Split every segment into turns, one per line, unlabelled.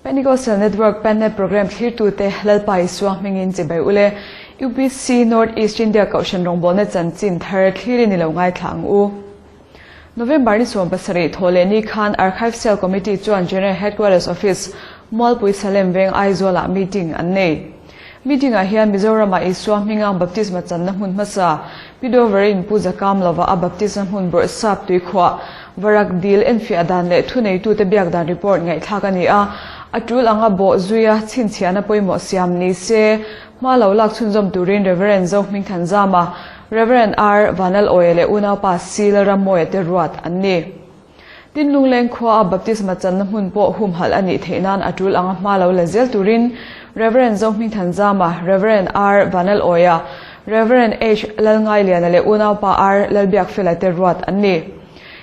Pentecostal Network Pennet Programme thlirtute Lalpa Isua hmingin chibai ule. UPC North East India Kohhran rawngbawlna chanchin thar thlir in i lo ngaithla ang u. November ni 70 thaw leh ni khan Archive Cell Committee chuan General Headquarters Office, Mualpui Salem Veng Aizawlah meeting an nei. Meeting-ah hian Mizoramah Isua hminga baptisma channa hmun hmasa, Pi Doverin Pu Zakam lova a baptisma hmun bawrhsap tuikhuah, Varak dil enfiah dan leh thuneitute biak dan report ngaihthlak a ni a, a tul anga bawh zuia chhinchhiahna pawimawh siam ni se, hma lo lak chhunzawm turin Rev. Zohmingthanzama, Rev. R. Vanlalawia leh unaupa C. Lalrammawia te ruat an ni. Tin, Lungleng khua a baptisma channa hmun pawh humhalh a nih theih nan a tul anga hma lo la zel turin Rev. Zohmingthanzama, Rev. R. Vanlalawia, Rev. H. Lalngailiana leh unaupa R. Lalbiakfela te ruat an ni.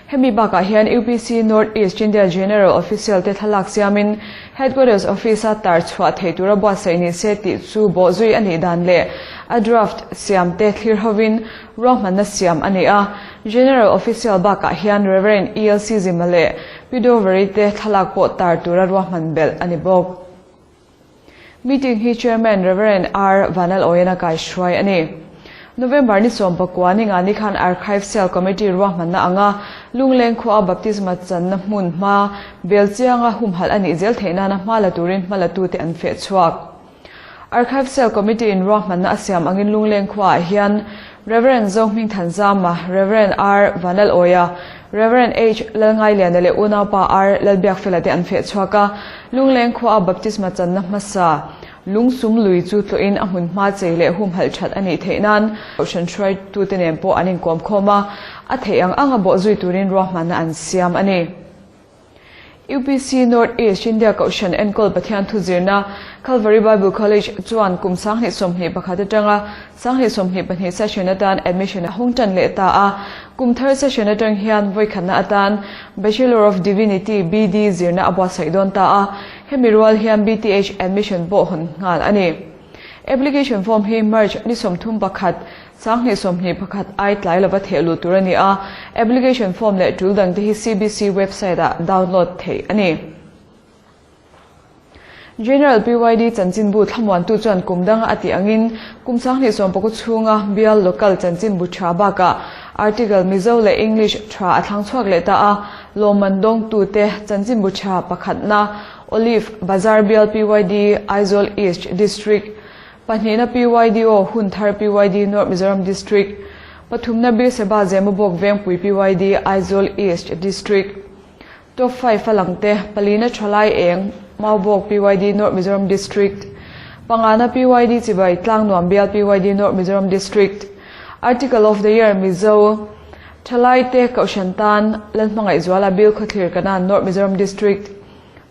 Hemi bakah hian UPC North East India General Official te thlalak siamin Headquarters Office-a tar chhuah theih tura buatsaih ni se tih chu bawhzui a nih dan leh a draft siam te thlir hovin ruahmanna siam a ni a. General Official bakah hian Rev. ELC Zima leh Pi Dovery te thlalak pawh tar tura ruahman belh a ni bawk. Meeting hi Chairman Rev. R. Vanlalawena kaihruai a ni. November ni 19 ni nga ni khan Archive Cell Committee ruahmanna anga Lungleng khua baptisma channa hmun hma belchianga humhalh a nih zel theih nana hma la turin hma la tute an feh chhuak. Archive Cell Committee in ruahmanna a siam angin Lungleng khuaah hian Rev. Zohmingthanzama, Rev. R. Vanlalawia, Rev. H. Lalngailiana leh unaupa R. Lalbiakfela te an feh chhuak a, Lungleng khuaa baptisma channa hmasa Lungsum lui chu tlawhin a hmun hma chei leh humhalh that a nih theih nan Kohhran hruaitute nen pawh an inkawm khawm a, a theih ang anga bawhzui turin ruahmanna an siam a ni. UPC North East India Kohhran enkawl Pathian thu zirna Calvary Bible College chuan kum 2021 atanga 2022 session atan admission a hawng tan leh ta a. Kum thar session atang hian vawikhatna atan Bachelor of Divinity, BD, zirna a buatsaih dawn ta a. Hemi rual hian BTH admission pawh hawn nghal a ni. Application form hi March ni 31, 2021 ai tlai lova theh luh tur a ni a, application form leh tul dangte hi CBC website ah download theih a ni. General PYD chanchinbu thlamuantu chuan kum danga a tih angin kum 2019 chhunga bial local chanchinbu tha bakah article Mizo leh English tha a thlang chhuak leh ta a, lawmman dawngtute chanchinbu tha pakhatna Olive Bazar bial PYD Aizawl East District Pahnihna PYDO hun thar PYD North Mizoram District, pathumna Birseba Zemabawk Vengpui PYD Aizawl East District, Top 5 a langte, palina Thalai Eng Maubawk PYD North Mizoram District, pangana PYD Chibai Tlangnuam Bial PYD North Mizoram District, Article of the Year Mizo, Thalai te Kohhran tan Lalhmangaihzuala Bilkhawthlir Kanan North Mizoram District,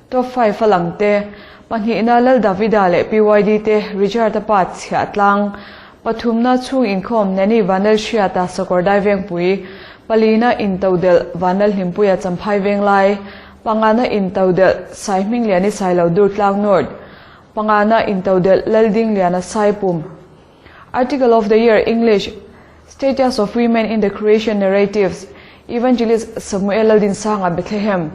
Top 5 a langte, pahnihna Lal Davida leh PYD te Richard-a pa chhiah tlang, pathumna chhung inkhawm Nanny Vanlalhriata Sakawrdai Vengpui, palina Intodelh Vanlalhlimpuia Champhai Venglai, pangana Intodelh Saihmingliani Sailo Durtlang North, pangana Intodelh Laldingliana Saipum. Article of the Year, English, Status of Women in the Creation Narratives, Evangelist Samuel Laldinsanga Bethlehem.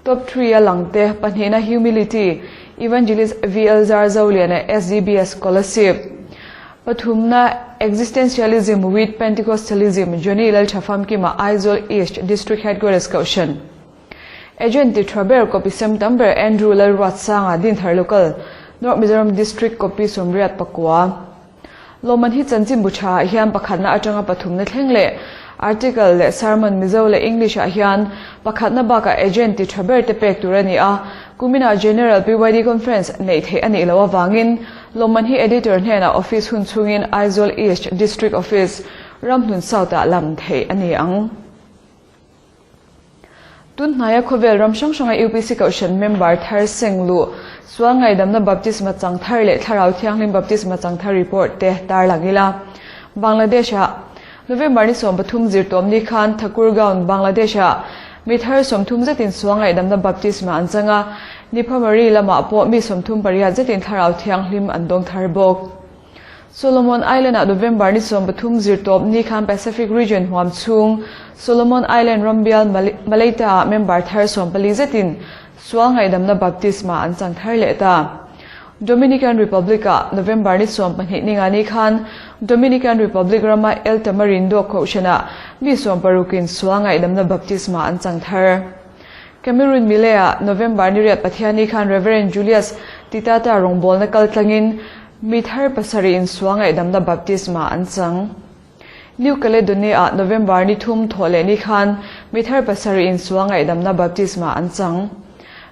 Top 3 a langte, pahnihna Humility, Evangelist VL Zarzoliana SGBS Kolasib. Pathumna Existentialism with Pentecostalism, Johnny Lalthafamkima Aizawl East District Headquarters Kohhran. Agent ti tha ber copy sem tam ber Andrew Lalruatsanga Dinthar Local, North Mizoram District copy 89. Lawmman hi chanchinbu tha ah hian pakhatna atanga pathumna thleng leh article leh sermon Mizo leh English ah hian pakhatna bakah agent ti tha ber te pek tur a ni a, kuminah General PYD Conference neih theih a nih loh avangin lawmman hi editor hnenah office hun chhungin Aizawl East District Office, Ramhlun South ah lam theih a ni ang. Tun hnaia khawvel ram hrang hranga UPC Kohhran member thar seng luh, sual ngaidamna baptisma chang thar leh thlarau thianghlim baptisma chang thar report te tarlang ila. Bangladesh-ah November ni 13 zirtawm ni khan Thakurgaon, Bangladesh-ah mi thar 30 zetin sual ngaidamna baptisma an chang a, Niphamari lamah pawh mi 38 zetin thlarau thianghlim an dawng thar bawk. Solomon Island-ah November ni 13 zirtawp ni khan Pacific Region huam chhung Solomon Island rambial Malaita-ah member thar 14 zetin Sual ngaihdamna baptisma an chang thar leh ta. Dominican Republic-ah November ni 12 ninga ni khan Dominican Republic rama El Tamarindo kohhranah mi sawmparukin sual ngaihdamna baptisma an chang thar. Cameroon Mile-ah November ni riat Pathianni khan Reverend Julius Titata rawngbawlna kal tlangin mi thar pasarih in sual ngaihdamna baptisma an chang. New Caledonia-ah November ni thum thawh leh ni khan mi thar pasarih in sual ngaihdamna baptisma an chang.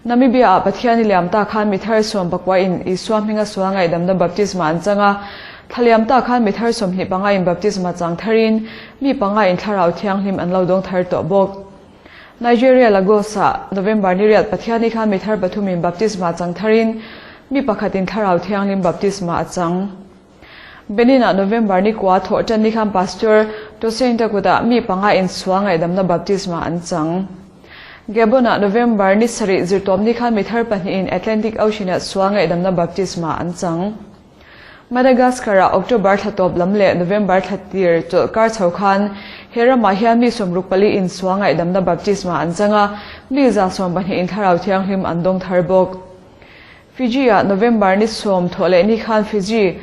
Namibia-ah Pathian i liam ta khan mi thar 19 in Isua hminga sual ngaihdamna baptisma an chang a, thla liam ta khan mi thar 25 in baptisma chang tharin mi panga in thlarau thianghlim an lo dawng thar tawh bawk. Nigeria Lagos-ah November ni riat Pathian i khan mi thar pathum in baptisma chang tharin mi pakhat in thlarau thianghlim baptisma a chang. Benin-ah November ni kua thawh tan ni khan Pastor Tosaint-a kutah mi panga insual ngaihdamna baptisma an chang. Gabon-ah November ni sarih zirtawp ni khan mi thar pahnihin Atlantic Ocean-ah sual ngaihdamna baptisma an chang. Madagascar-ah October thla tawp lam leh November thla tir chawlhkar chho khan he ramah hian mi 64 insual ngaihdamna baptisma an chang a, mi 120 in thlarau thianghlim an dawng thar bawk. Fiji-ah November ni sawm thawh leh ni khan Fiji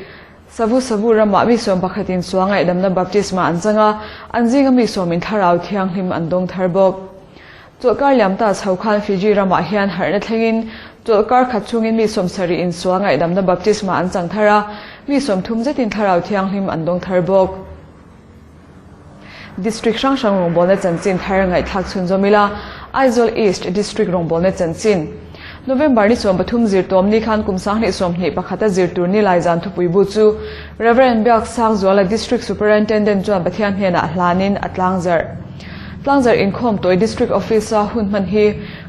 Savu Savu ramah mi sawm pakhatin sual ngaihdamna baptisma an chang a, an zinga mi sawmin thlarau thianghlim an dawng thar bawk. Chawlhkar liam ta chho khan Fiji ramah hian harhna thlengin chawlhkar khat chungin mi 70 in sual ngaihdamna baptisma an chang thar a, mi 30 zetin thlarau thianghlim an dawng thar bawk. District hrang hrang rawngbawlna chanchin thar ngaihthlak chhunzawm ila, Aizawl East District rawngbawlna chanchin. November ni 13 zirtawm ni khan kum 2021 a zir tur Nilai zan thupui bu chu Rev. Biaksangzuala District Superintendent chuan Pathian hnenah hlanin a tlangzarh. Tlangzarh inkhawm tawi District Office-a hun hman hi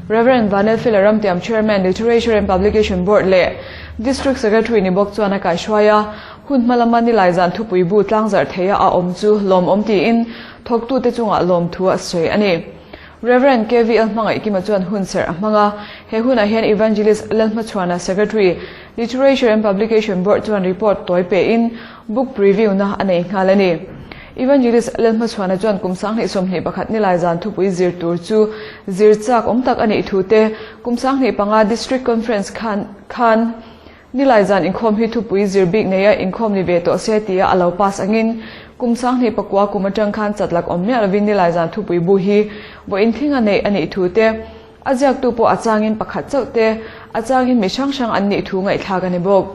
Rev. Vanelfela Ramtiam Chairman Literature and Publication Board leh District Secretary ni bawk chuan a kaihruai a, Hun hma lama Nilai zan thupui bu tlangzarh theia a awm chu lawmawm tiin thawktute chungah lawmthu a sawi a ni. Rev. KVL Hmangaihkima chuan hun serh a hmang a, he hunah hian Evangelist Lalhmachhuana Secretary, Literature and Publication Board chuan report tawi pein book preview na a nei nghal a ni. Evangelist Lalhmachhuana chuan kum 2021 Nilai zan thupui zir tur chu zir chak awm tak a nih thu te, kum 2005 District Conference khan khan Nilai zan inkhawm hi thupui zir bik neia inkhawm ni ve tawh se tia a lo pass angin kum 2009 kum atang khan chatlak awm miah lovin Nilai zan thupui bu hi vawiin thlinga neih a nih thu te, a ziaktu pawh a changin pakhat chauh te, a changin mi hrang hrang an nih thu ngaihthlak a ni bawk.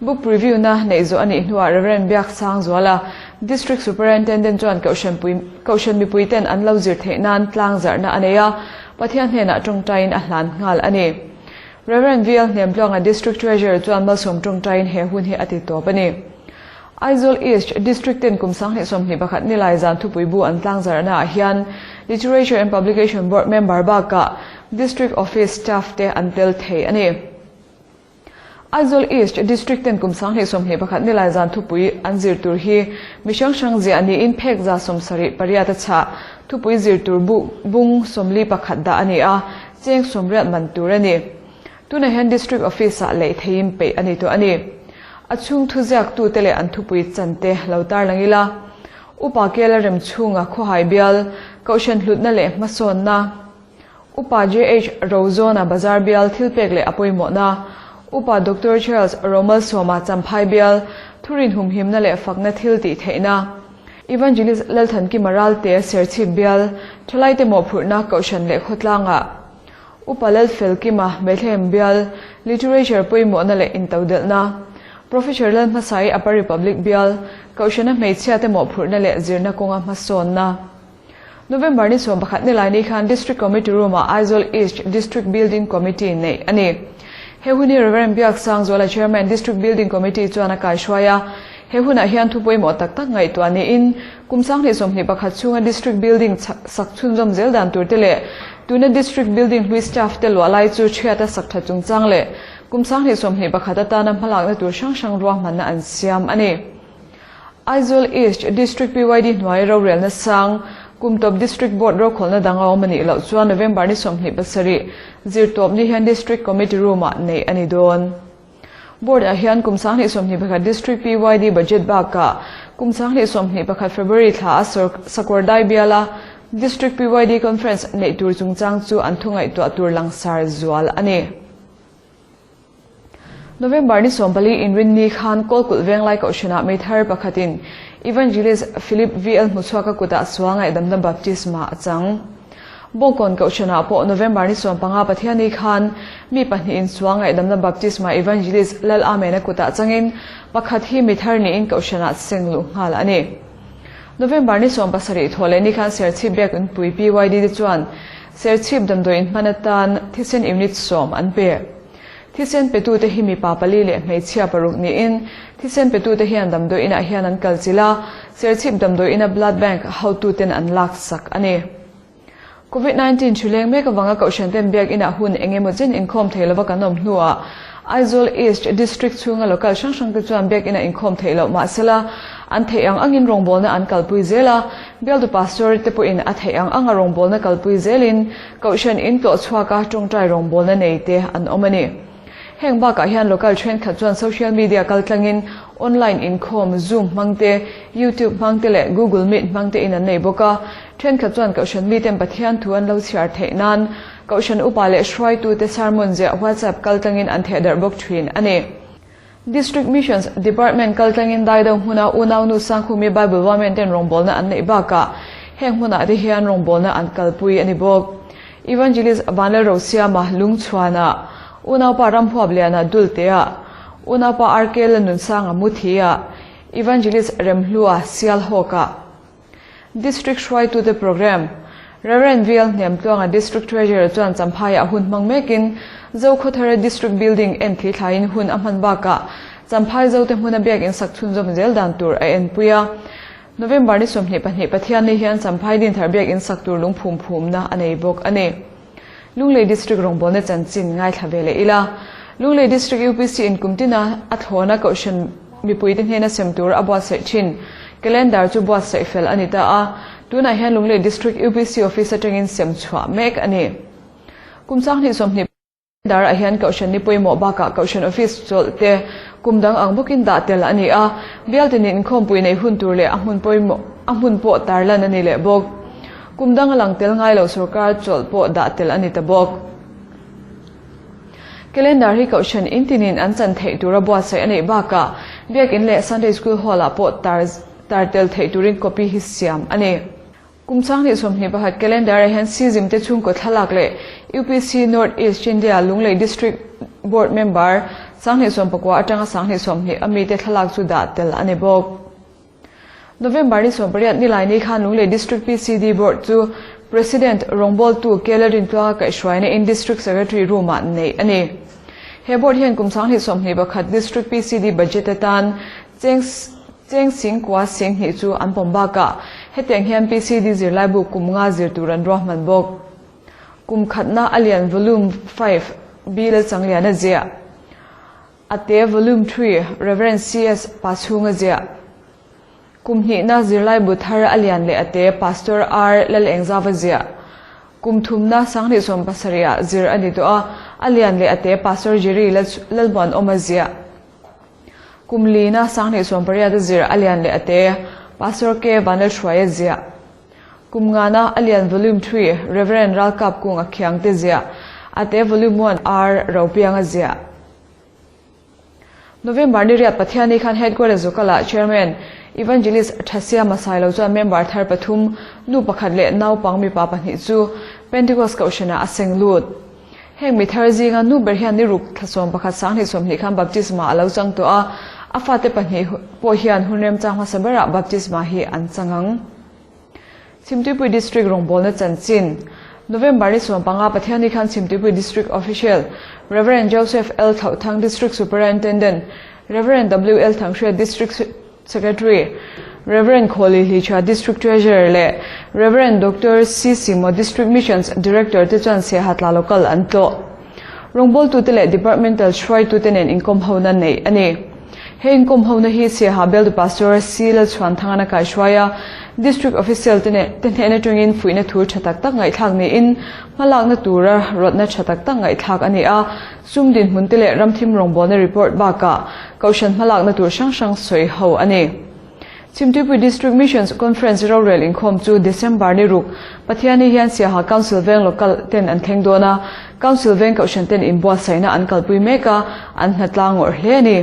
Book preview na neih zawh a nih hnuah Rev. Biaksangzuala, District Superintendent chuan Kohhran mipui ten an lo zir theih nan tlangzarhna a nei a, Pathian hnenah tawngtaiin a hlan nghal a ni. Rev. VL Hnemtluanga District Treasurer chuan malsawm tawngtaiin he hun hi a ti tawp a ni. Aizawl East District ten kum 2021 Nilai zan thupui bu an tlangzarhna ah hian Literature and Publication Board member bakah District Office staff te an tel thei a ni. Aizawl East District ten kum 2021 Nilai zan thupui an zir tur hi mi hrang hrang ziah niin phek 78 a chhah thupui zir tur bu bung 41 dah a ni a, Cheng 80 man tur a ni. Tunah hian District Office-ah lei theiin peih a ni tawh a ni. A chhung thuziaktute leh an thupui chan te lo tarlang ila. Upa Kela rem chhunga khawhai bial, Kohhran hlutna leh hmasawnna, Upa JH Rozawna bazar bial thilpek leh a pawimawhna, Upa Doctor Charles Romalsawma Champhai bial, thurin humhimna leh fakna thil tih theihna, Evangelist Lalthankima Ralte Serchhip bial, Thalaite mawhphurhna Kohhran leh khawtlangah Upa Lalfelkima Bethlehem bial, Literature pawimawhna leh intodelhna, Professor Lalhmasai Upper Republic bial, Kohhrana hmeichhiate mawhphurhna leh zirna kawnga hmasawnna. November ni 11 nilai ni khan District Committee Room-ah Aizawl East District Building Committee neih a ni. He hun hi Rev. Biaksangzuala Chairman District Building Committee chuan a kaihruai a. He hunah hian thu pawimawh tak tak ngaihtuah niin kum 2021 chhunga District Building sak chhunzawm zel dan tur te leh tuna District Building hlui staff te luah lai chu chhiat a sak tha chungchang leh kum 2021 atana hmalakna tur hrang hrang ruahmanna an siam a ni. Aizawl East District PYD hnuai rorelna sang, kum tawp District Board rokhawlna dang a awm a nih loh chuan November ni 27 zirtawp ni hian District Committee Room-ah neih a ni dawn. Board-ah hian kum 2021 District PYD Budget bakah kum 2021 February thla a Sakawrdai biala District PYD Conference neih tur chungchang chu an thu ngaihtuah tur langsar zual a ni. November ni 14 inrinni khan Kawlkulh Venglai Kohhranah Meithar pakhatin Evangelist Philip VL Hmuchhuaka kutah sual ngaihdamna baptisma a chang. Bawngkawn Kohhranah pawh November ni 15 Pathianni khan mi pahnihin sual ngaihdamna baptisma Evangelist Lal Amena kutah changin pakhat hi mithar niin Kohhranah seng luh nghal a ni. November ni 17 thawh leh ni khan Serchhip Biakinpui PYD te chuan Serchhip damdawi inhman atan thisen unit 10 an pe. Thisen petute hi mipa pali leh hmeichhia paruk niin thisen petute hian damdawi inah hian an kal chilh a, Serchhip damdawi ina blood bank hotuten an lak sak a ni. Covid-19 thuleng mek avanga Kohhran ten biak inah hun eng emaw chen inkhawm thei lova kan awm hnuah Aizawl East District chhunga local hrang hrang te chuan biak inah inkhawm theih loh mahsela an theih ang angin rawngbawlna an kalpui zel a, bialtu pastor te pawhin a theih ang anga rawngbawlna kalpui zelin Kohhran in tlawh chhuaka tawngtai rawngbawlna nei te an awm a ni. Heng bakah hian local thenkhat chuan social media kaltlangin online inkhawm Zoom hmang te, YouTube hmang te leh Google Meet hmang te in an nei bawk a. Thenkhat chuan Kohhran miten Pathian thu an lo chhiar theih nan Kohhran upa leh hruaitute sermon ziah WhatsApp kaltlangin an thehdarh bawk thin a ni. District Missions Department kaltlangin Daido hmuna unau nu Sangkhumi Bible Women ten rawngbawlna an neih bakah heng hmunah te hian rawngbawlna an kalpui a ni bawk. Evangelist Vanlal Rosiama Lungchhuana, unaupa Ramhuap Liana Dultea, unaupa RK Lanunsanga Muthia, Evangelist Remhlua Sialhawka. District hruaitute Programme, Rev. VL Hnemtluanga District Treasurer chuan Champhaiah hun hmang mekin Zokhawthara District Building en thli thlaiin hun a hman bakah Champhai Zote hmuna biakin sak chhunzawm zel dan tur a enpui a. November ni 22 Pathianni hian Champhai Dinthar biakin sak tur lungphum phumna a nei bawk a ni. Lunglei District rawngbawlna chanchin ngaithla ve leh ila. Lunglei District UPC in kumtina a thlawna Kohhran mipuite hnena sem tur a buatsaih thin. Calendar chu buatsaih fel a ni ta a, tunah hian Lunglei District UPC Office atangin sem chhuah mek a ni. Kum 20 dar ah hian Kohhran ni pawimawh bakah Kohhran Office chawlh te kum dang ang bawkin dah tel a ni a, bial tinin inkhawmpui nei hun tur leh a hmun pawimawh a hmun pawh tarlan a ni leh bawk. Kum dang a lang tel ngai lo sorkar chawlh pawh dah tel a ni ta bawk. Calendar hi Kohhran in tinin an chan theih tura buatsaih a neih bakah Biakin leh Sunday School Hall ah pawh tar tar tel theih turin copy hi siam a ni. Kum 2021 calendar ah hian Sizim te chhungkaw thlalak leh UPC North East India Lunglei District Board Member 2019 atanga 2020 a mite thlalak chu dah tel a ni bawk. November ni 18 nilai ni khan Lunglei District PCD Board chu President rawngbawltu Kela Rintluanga kaihhruaina in District Secretary room ah neih a ni. He board hian kum 2021 District PCD budget atan cheng cheng singkua sing hnih chu an pawm bakah hetiang hian PCD zirlai bu kum nga zir tur an ruahman bawk. Kum khatna a lian Volume 5 B Lalchangliana ziah. Ate Volume 3 Rev. CS Pachhunga ziah. Kum hnihna zirlai bu thar a lian leh ate Pastor R Lalengzava ziah. Kum thumna 2070 ah zir a ni tawh a, a lian leh ate Pastor Jerry Lalmuan awma ziah. Kum lina 2008 a zir a lian leh ate Pastor K Vanlalhruaia ziah. Kum ngana a lian Volume 3 Rev. Ralkap Kung a khiang te ziah. Ate Volume 1 R Ropianga ziah. November ni riat Pathianni khan Headquarters Zokala Chairman Evangelist Thasiama Sailo chuan member thar pathum nu pakhat leh naupang mipa pahnih chu Pentecost Kohhranah a seng lut. Heng mi thar zinga nu ber hian ni ruk thla 11 2020 khan baptisma a lo chang tawh a, a fate pahnih pawh hian hun remchang hmasa berah baptisma hi an changang. Chhimtuipui District rawngbawlna chanchin November ni 15 Pathianni khan Chhimtuipui District Official Rev. Joseph L. Thlauhthang District Superintendent Rev. W. L. Thanghria District Secretary Rev. Khawli Hlicha District Treasurer leh Rev. Dr. C. Simo District Missions Director te chuan Siahatla Local an tlawh. Rawngbawltute leh Departmental hruaitute nen inkawm hona nei a ni. He inkawm hona hi Siaha Bialtu Pastor C. Lalchhuanthangana kaihruaia District Official te te hnehna tangin fuihna thu tha tak tak ngaihthlak niin hmalakna tura rawtna tha tak tak ngaihthlak a ni a, sum dinhmun te leh ramthim rawngbawlna report bakah Kohhran hmalakna tur hrang hrang sawi ho a ni. Chhimtuipui District Missions Conference rorel inkhawm chu December ni ruk Pathianni hian Siaha Council veng local ten an thleng dawn a, Council veng kohhran ten inbuatsaihna an kalpui mek a, an hnatlang ngawrh hle a ni.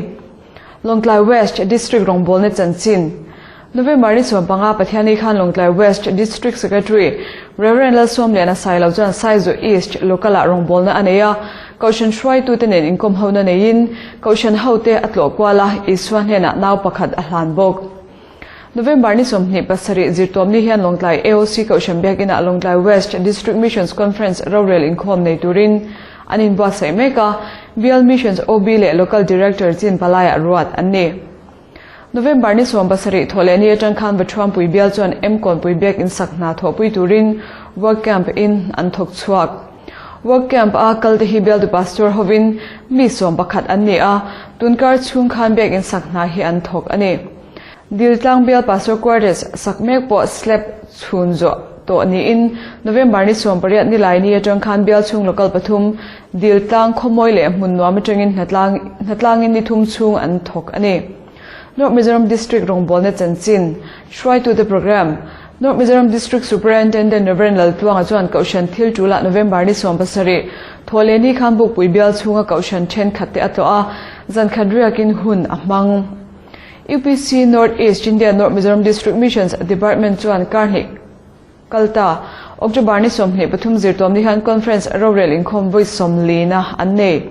Lawngtlai West District rawngbawlna chanchin November ni 15 Pathianni khan Lawngtlai West District Secretary Rev. Lalsawmliana Sailo chuan Saizaw East Local-ah rawngbawlna a nei a, Kohhran hruaitute nen inkawm hona neiin Kohhran hote a tlawh kual a, Isua hnenah nau pakhat a hlan bawk. November ni 27 zirtawmni hian Lawngtlai AOC Kohhran Biakinah Lawngtlai West District Missions Conference rorel inkhawm nei turin an inbuatsaih mek a, Bial Missions OB leh Local Director chin palaiah ruat an ni. November ni 17 thawhlehni atang khan Vathuampui bial chuan M Kawnpui Biakin sak hna thawhpui turin Work Camp in an thawk chhuak. Work Camp a kalte hi bialtu Pastor hovin mi 11 an ni a, tunkar chhung khan Biakin sak hna hi an thawk a ni. Diltlang bial Pastor Quarters sak mek pawh slab chhun zawh tawh niin November ni 18 nilai ni atang khan bial chhung local pathum Diltlang khawmawi leh hmun nuam atangin hnatlang hnatlangin ni thum chhung an thawk a ni. North Mizoram District rawngbawlna chanchin hruaitute programme North Mizoram District Superintendent Rev. Laltluanga chuan Kohhran thil tulah November ni 17 thawhleh ni khan Bukpui bial chhunga Kohhran thenkhat te a tlawh a, zankhat riakin hun a hmang. UPC North East India North Mizoram District Missions Department chuan kar hnih kal ta October ni 23 zirtawm ni hian Conference rorel inkhawm vawi 40 na an nei.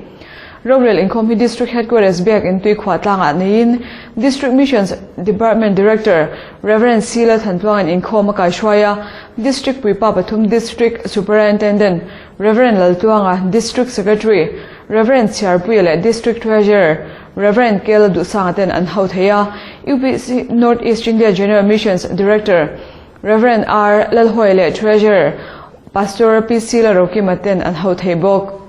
Rorel inkhawm hi District Headquarters biakin Tuikhuah tlangah neiin District Missions Department Director Rev. C. Lalthantluangin inkhawm a kaihruai a, District Puipa pathum District Superintendent Rev. Laltluanga, District Secretary Rev. Chhiarpuia leh District Treasurer Rev. Kela Duhsanga ten an ho thei a, UPC North East India General Missions Director Rev. R. Lalhawia leh Treasurer Pastor PC Lalrokima ten an ho thei bawk.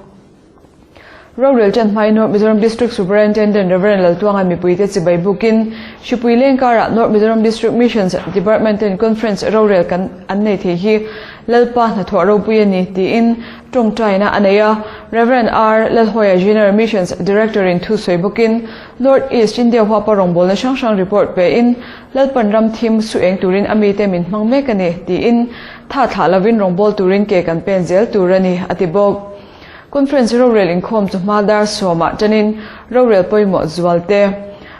Rorel ṭan hmain North Mizoram District Superintendent Rev. Laltluanga mipuite chibai bukin Hripui leng karah North Mizoram District Missions Department ten Conference rorel kan an nei thei hi Lalpa hnathawh ropui a ni tiin tawngtaina a nei a. Rev. R. Lalhawia General Missions Director in thusawi bawkin North East India huapa rawngbawlna hrang hrang report pein Lalpan ram thim su eng turin a mite min hmang mek a ni tiin tha thlah lovin rawngbâwl turin ke kan pen zel tur a ni a ti bawk. Conference rorel inkhawm chu hma dar sawmah ṭanin rorel pawimawh zual te.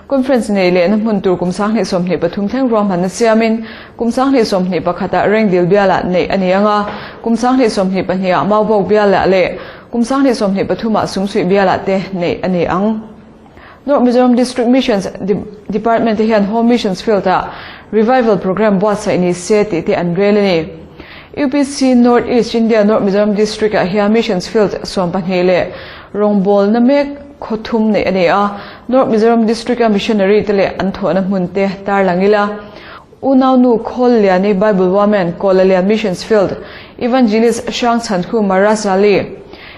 Conference nei lehna hmun tur kum 2023 thleng ruahmanna siamin kum 2021 ah Rengdil bialah neih a ni ang a, kum 2022 ah Maubawk bialah leh kum 2023 ah Sumsuih bialah te neih a ni ang. North Mizoram District Missions Department te hian Home Missions Field ah Revival Programme buatsaih ni se tih te an rel a ni. UPC North East India North Mizoram District ah hian Missions Field 12 leh rawngbawlna mek khaw thum neih a ni a, North Mizoram District a Missionary te leh an thawhna hmun te tarlang ila. Unaunu Khawl Liani Bible Woman Kawla Lian Missions Field Evangelist Hrangchhan Khu Marasali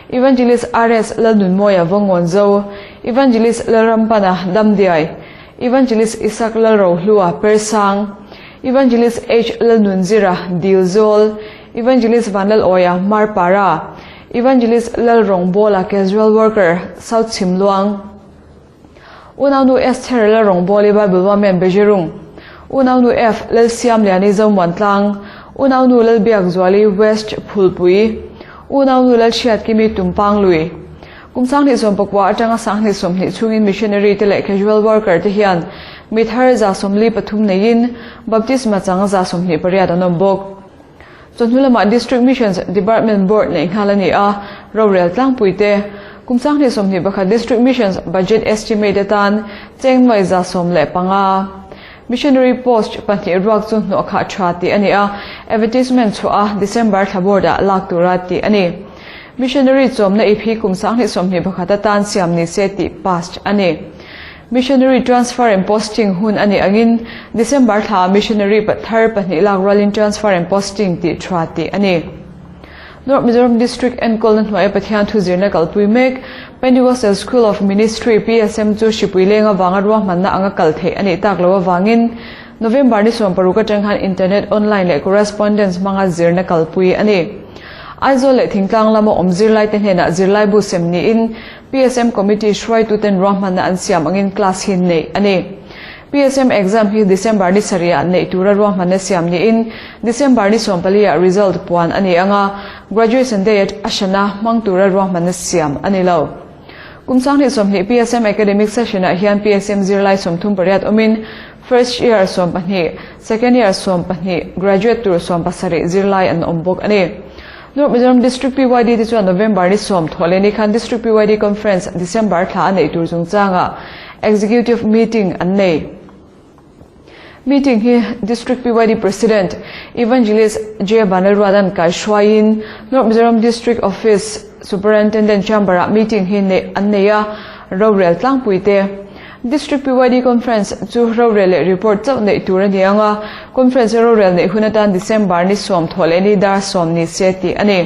Evangelist RS Lalnunmawia Vawngawn Zo Evangelist Lalrampana Damdiai Evangelist Isak Lalrohlua Persang Evangelist H Lalnunzira Dilzawl Evangelist Vanlalawia Marpara Evangelist Lalrawngbawla Casual Worker South Chhimluang Unaunu Esther Lalrawngbawli Bible Women Bejirung Unaunu F Lalsiamliani Zomuantlang Unaunu Lalbiakzuali West Phulpui Unaunu Lalhriatkimi Tumpanglui Kum 2019 atanga 2020 chhungin missionary te leh casual worker te hian mi thar 143 neiin baptisma chang 128 an awm bawk. Chawhnu lamah District Missions Department Board neih nghal a ni a, rorel tlangpui te kum 2021 District Missions Budget Estimate atan cheng nuai 115 Missionary Post pahnih ruak chu hnawh khah tha tih a ni a, advertisement chhuah a December thla board ah lak tura tih a ni. Missionary chawmna ip hi kum 2021 atan siam ni se tih passed a ni. Missionary transfer and posting hun a nih angin December thla missionary thar pahnih lak rualin transfer and posting tih tha tih a ni. North Mizoram District enkawlna hnuaia Pathian thu zirna kalpui mek Pentecostal School of Ministry, PSM, chu hripui leng avanga ruahmanna anga kal theih a nih tak loh avangin November ni 16 atang khan internet, online leh correspondence hmanga zirna kalpui a ni. Aizawl leh Thingtlang lama awm zirlaite hnenah zirlaibu sem niin PSM Committee hruaituten ruahmanna an siam angin class hi neih a ni. PSM exam hi December ni sarih ah neih tura ruahmanna siam niin December ni 14 ah result puan a ni ang a, Graduation Day a hrana hmang tura ruahmanna siam a ni lo. Kum 2020 PSM Academic Session ah hian PSM zirlai 38 awmin First Year 12, Second Year 12, Graduate tur 70 zirlai an awm bawk a ni. North Mizoram District PYD te chuan November ni 10 thawh leh ni khan District PYD Conference December thla a neih tur chungchangah Executive Meeting an nei. Meeting hi District PYD President Evangelist J. Vanlalruata'n kaihruaiin North Mizoram District Office Superintendent Chamber-ah meeting hi neih an nei a, rorel tlangpui te. District PYD Conference chu rorel leh report chauh neih tur a ni ang a, Conference rorel neih hun atan December ni 10 thawh leh ni dar 10 ni se tih a ni.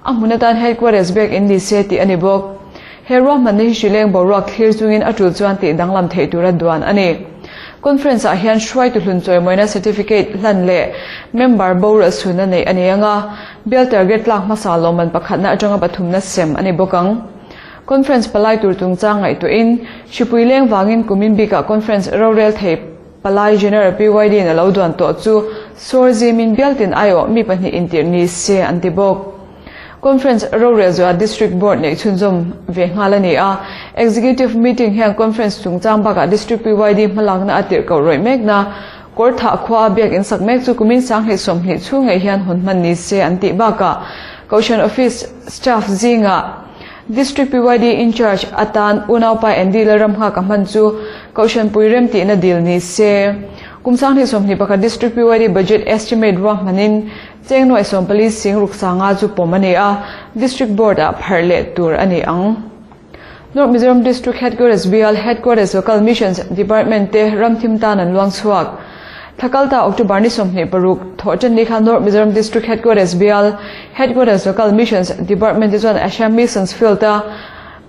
A hmun atan Headquarters bek in ni se tih a ni bawk. He ruahmanna hi hrileng boruak thlir chungin a tul chuan tih danglam theih tura duan a ni. Conference ah hian hruaitu hlun chawimawina certificate hlan leh member boral chhunna neih a ni ang a, bial target tlak hmasa lawmman pakhatna atanga pathumna sem a ni bawk ang. Conference palai tur chungchang ngaihtuahin, hripui leng vangin kumin bikah conference rorel thei palai General PYD in a lo duan tawh chu sawr zimin bialtin aiawh mi pahnih intirh ni se an ti bawk. Conference rorel zuah District Board neih chhunzawm ve nghal a ni a, Executive Meeting hian Conference chungchang bakah District PYD hmalakna a tirh koh rawih mekna Kawrthah khua a biak insak mek chu kumin 2020 chhung ngei hian hawn hman ni se an tih bakah Kohhran Office Staff zingah District PYD In-charge atan unaupa Andy Lalramnghaka hman chu Kohhran pui rem tihna dil ni se. Kum 2021 District PYD Budget Estimate ruahmanin Cheng nuai 14 sing ruk sanga chu pawm a ni a, District Board ah pharh leh tur a ni ang. North Mizoram District Headquarters Bial Headquarters Local Missions Department te ramthim tan an luang chhuak. Thlakalta October ni 26 thawh ni khan North Mizoram District Headquarters Bial Headquarters Local Missions Department te chuan Assam Missions Field a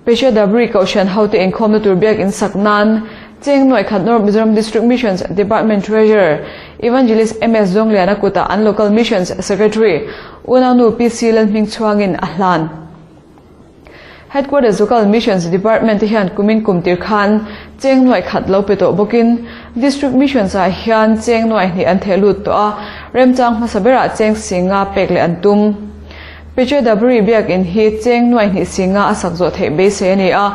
Pesha Dabri Kohhran hote inkhawmna tur biak in sak nan Cheng nuai khat North Mizoram District Missions Department Treasurer Evangelist MS Zawngliana kutah an Local Missions Secretary Unaunu PC Lalhming chhuangin a hlan. Headquarters Local Missions Department te hian kumin kum tir khan cheng nuai khat lo pe tawh bawkin District Missions ah hian cheng nuai hnih an theh lut tawh a, remchang hmasa berah cheng singa pek leh an tum. Peche Dabri biak in hi cheng nuai hnih singa a sak zawh theih beisei a ni a,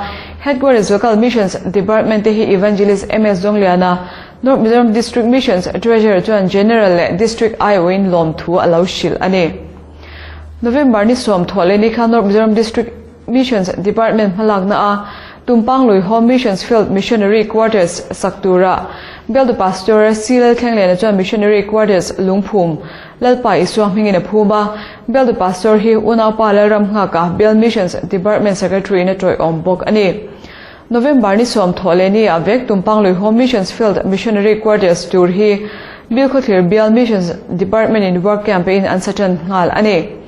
Headquarters Local Missions Department te hi Evangelist MS Zawngliana, North Mizoram District Missions Treasurer chuan General leh District aiawhin lawmthu a lo hrilh a ni. November ni 10 thawh leh ni khan North Mizoram District Missions Department hmalakna a Tumpang Lui Home Missions Field Missionary Quarters sak tura Bialtu Pastor C. Lalthlengliana chuan Missionary Quarters lungphum Lalpa Isua hmingin a phum a, Bialtu Pastor hi unaupa Lalramnghaka Bial Missions Department Secretary in a tawih awm bawk a ni. November ni 10 thawh leh ni ah vek Tumpang Lui Home Missions Field Missionary Quarters tur hi Bilkhawthlir Bial Missions Department in work camp in an sa tan nghal a ni.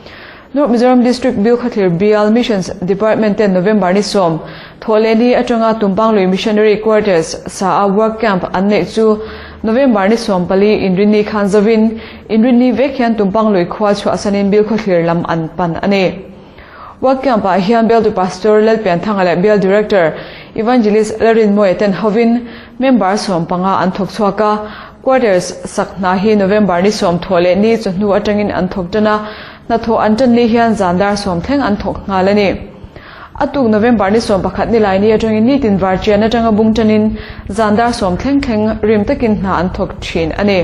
North Mizoram District Bilkhawthlir Bial Missions Department ten November ni 10 thawh leh ni atanga Tumpang Lui Missionary Quarters sa a work camp an neih chu November ni 14 inrinni khan zovin inrinni vek hian Tumpang Lui khua chhuahsanin Bilkhawthlir lam an pan a ni. Work camp ah hian Bialtu Pastor Lalpianthanga leh Bial Director Evangelist Lalrinmawia ten hovin member 15 an thawk chhuak a, quarters sak hna hi November ni 10 thawh leh ni chawhnu atangin an thawk tan a, hnathawh an tan ni hian zan dar 10 thleng an thawk nghal a ni. A tuk November ni 11 ni lai ni atangin nitin varchian atanga bung tanin zan dar 10 thleng thleng rim takin hna an thawk thin a ni.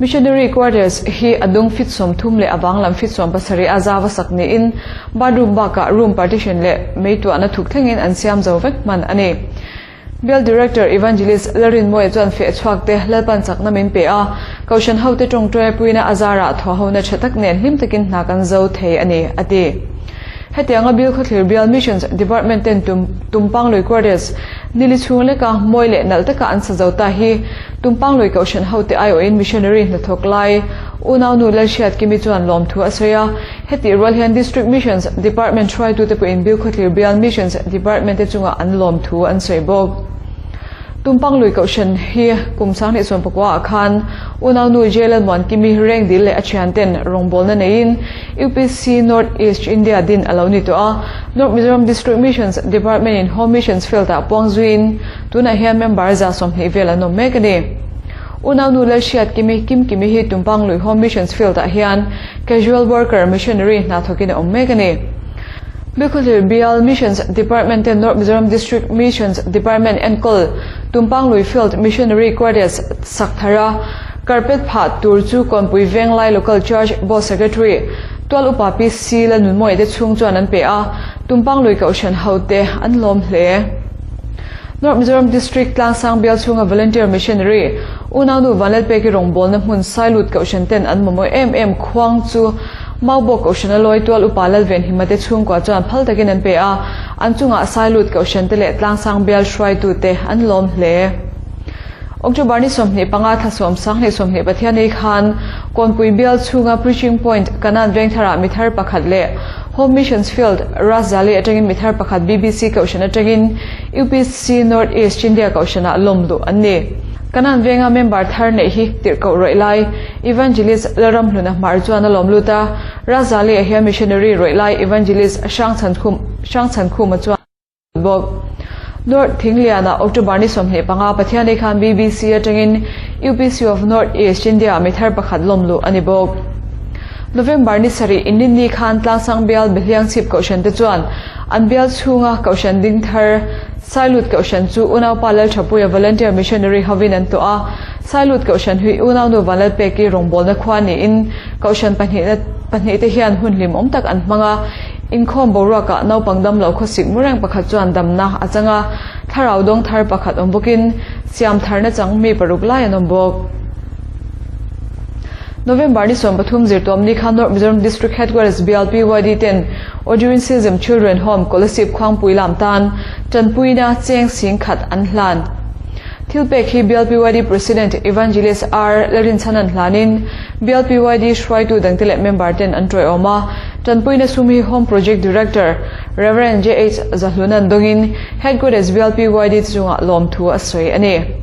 Missionary Quarters hi a dung fit 30 leh a vang lam fit 70 a zawa sak niin bathroom bakah room partition leh meituahna thuk thlengin an siam zo vek hman a ni. Bial Director Evangelist Lalrinmawia chuan feh chhuak te Lalpan chakna min pe a, Kohhran hote tawngtawi puina a zarah thaw hona tha tak nen hlim takin hna kan zo thei a ni, a ti. Hetianga Bilkhawthlir Bial Missions Department ten Tumpang Lui Quarters nili chhung leka mawi leh nalh taka an sa zo ta hi Tumpang Lui Kohhran hote aiawhin Missionary hnathawk lai unaunu Lalhriat Kimi chuan lawmthu a sawi a, heti rual hian District Missions Department hruaitute pawhin Bilkhawthlir Bial Missions Department te chungah an lawmthu an sawi bawk. Tumpang Lui Kohhran hi kum 2019 ah khan unaunu J. Lalmuan Kimi reng dil leh a thian ten rawngbawlna neiin. UPC North East India din a lo ni tawh a. North Mizoram District Missions Department in Home Missions Field ah puang zuiin tunah hian member 120 vel an awm mek a ni. Unaunu Lalhriatkimi Kimkimi hi Tumpanglui Home Missions Field ah hian Casual Worker Missionary hna thawkin a awm mek a ni. Bilkhawthlir Bial Missions Department ten North Mizoram District Missions Department enkawl Tumpanglui Field Missionary Quarters sak thar a, carpet phah tur chu Kawnpui Venglai Local Church Board Secretary Tual Upa PC Lalnunmawia te chhung chuan an pe a, Tumpanglui Kohhran hote an lawm hle. North Mizoram District Tlangsang bial chhunga Volunteer Missionary Unaunu Vanlalpeki rawngbawlna hmun Sailut Kohhran ten an mamawh em em khuang chu Maubawk Kohhran a lawi tual upa Lalvenhima te chhungkua chuan phal takin an pe a, an chungah Sailut Kohhran te leh Tlangsang bial hruaitute an lawm hle. October ni 25 thla 10 20 Pathianei khan Kawnpui bial chhunga Preaching Point Kanan Vengtharah mithar pakhat leh Home Missions Field Razali atangin mithar pakhat BBC Kohhran atangin UPC North East India Kohhranah lawm luh an ni. Kanan Venga member thar neih hi tirhkoh rawih lai Evangelist Lalramhluna Hmar chuan a lawm lut a, Razali-ah hian Missionary rawih lai Evangelist Hrangchhankhuma chuan bawk. North Thingliana October ni 25 Pathianei khan BBC atangin UPC of North East India mi thar pakhat lawm luh a ni bawk. November ni sarih Inrinni khan Tlangsang bial Behliangchhip Kohhran te chuan an bial chhunga Kohhran ding thar Sailut Kohhran chu Unaupa Lalthapuia Volunteer Missionary hovin an tuah a. Sailut Kohhran hi Unaunu Vanlalpeki rawngbawlna khua niin Kohhran pahnihna te hian hun hlimawm tak an hmang a. Inkhawm boruakah naupang damlo khawsik mu reng pakhat chuan damna a chang a, thlarau dawng thar pakhat awm bawkin siam tharna chang mi paruk lai an awm bawk. November ni 13 zirtawm ni khan North Mizoram District Headquarters bial PYD ten Odurincism Children Home Kolasib Khuangpui lam tan tanpuina cheng sing khat an hlan. Thil pek hi bial PYD President Evangelist R Lalrinchhanan hlanin Bial PYD hruaitu dangte leh member ten an tawiawm a, tanpuina sum hi Home Project Director Rev. JH Zahlunan dawngin Headquarters Bial PYD te chungah lawmthu a sawi a ni.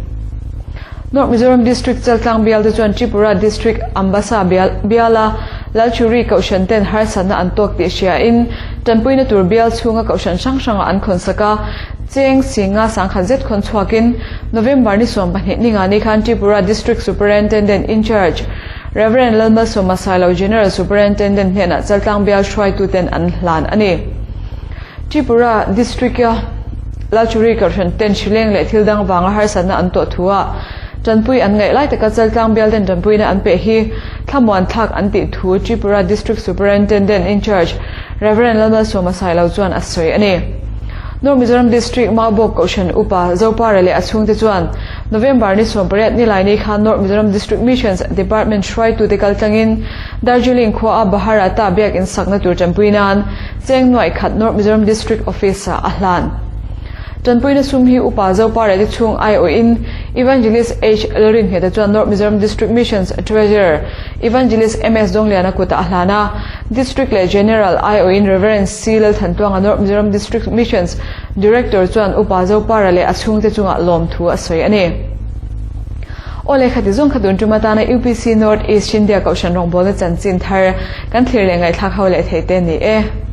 North Mizoram District Chaltlang bial te chuan Tripura District Ambassa biala Lalchuri Kohhran ten harsatna an tawk tih hriain tanpuina tur bial chhunga kohhran hrang hrangah an khawnsak a, cheng singa sangkhat zet khawn chhuakin November ni 12 ni nga ni khan Tripura District Superintendent in Charge Rev. Lalmalsawma Sailo General Superintendent hnenah Chaltlang bial hruaituten an hlan a ni. Tripura District-a Lalchuri Kohhran ten hrileng leh thil dang vanga harsatna an tawh thu ah tanpui an ngaih lai taka Chaltlang bial ten tanpuina an peh hi thlamuan thlak an tih thu Tripura District Superintendent in Charge Rev. Lalmalsawma Sailo chuan a sawi a ni. North Mizoram District Maubawk Kohhran Upa Zopara leh a chhungte chuan November ni 18 ni laini khan North Mizoram District Missions Department hruaitute kal tlangin Darjeeling khuaa Baharata biak insakna tur tanpui nan cheng nuaih khat North Mizoram District Office-ah a hlan. Tanpuina sum hi Upa Zopara te chhung aiawhin Evangelist H Lalrinhmeta chuan North Mizoram District Missions Treasurer Evangelist MS Dawngliana kutah a hlan a, District leh General aiawhin Rev. C Lalthantuanga North Mizoram District Missions Director chuan Upa Zopara leh a chhungte chungah lawmthu a sawi a ni. Aw lehkha ti zawng kha tun tum atana UPC North East India Kohhran rawngbawlna chanchin thar kan thlir leh ngaihthlak ho leh thei te ni e.